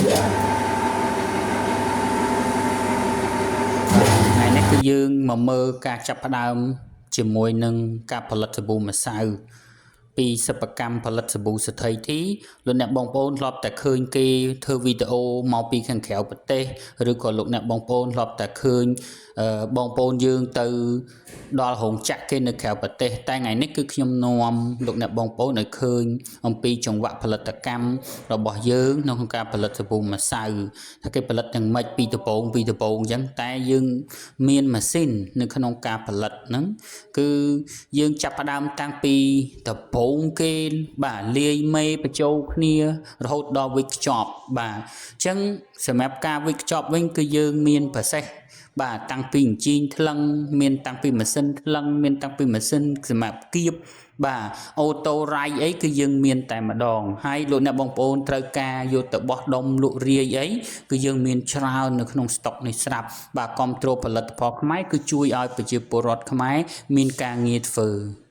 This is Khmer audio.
ថ្ងៃនេះគឺយើងមកមើលការចាប់ផ្ដើមជាមួយនឹងការផលិតសាប៊ូម្សៅពីសិប្បកម្មផលិតសាប៊ូសេដ្ឋីធីលោកអ្នកបងប្អូនធ្លាប់តែឃើញគេធ្វើវីដេអូមកពីខាងក្រៅប្រទេសឬក៏លោកអ្នកបងប្អូនធ្លាប់តែឃើញបងប្អូនយើងទៅដល់រោងចក្រគេនៅក្រៅប្រទេសតែថ្ងៃនេះគឺខ្ញុំនាំលោកអ្នកបងប្អូនឲ្យឃើញអំពីចង្វាក់ផលិតកម្មរបស់យើងក្នុងការផលិតសាប៊ូម្សៅថាគេផលិតទាំងម៉េចពីដំបូងពីដំបូងអញ្ចឹងតែយើងមានម៉ាស៊ីននៅក្នុងការផលិតហ្នឹងគឺយើងចាប់ផ្ដើមតាំងពីដំបូងគេបាទលាយមេបញ្ចូលគ្នារហូតដល់វេចខ្ចប់បាទអញ្ចឹងសម្រាប់ការវេចខ្ចប់វិញគឺយើងមាន process បាទតាំងពីអញ្ជីងថ្លឹងមានតាំងពីម៉ាស៊ីនថ្លឹងមានតាំងពីម៉ាស៊ីនសម្រាប់គៀបបាទ auto រៃអីគឺយើងមានតែម្ដងហើយលោកអ្នកបងប្អូនត្រូវការយកទៅបោះដុំលក់រាយអីគឺយើងមានច្រើននៅក្នុងស្តុកនេះស្រាប់បាទគ្រប់គ្រងផលិតផលខ្មែរគឺជួយឲ្យប្រជាពលរដ្ឋខ្មែរមានការងារធ្វើ។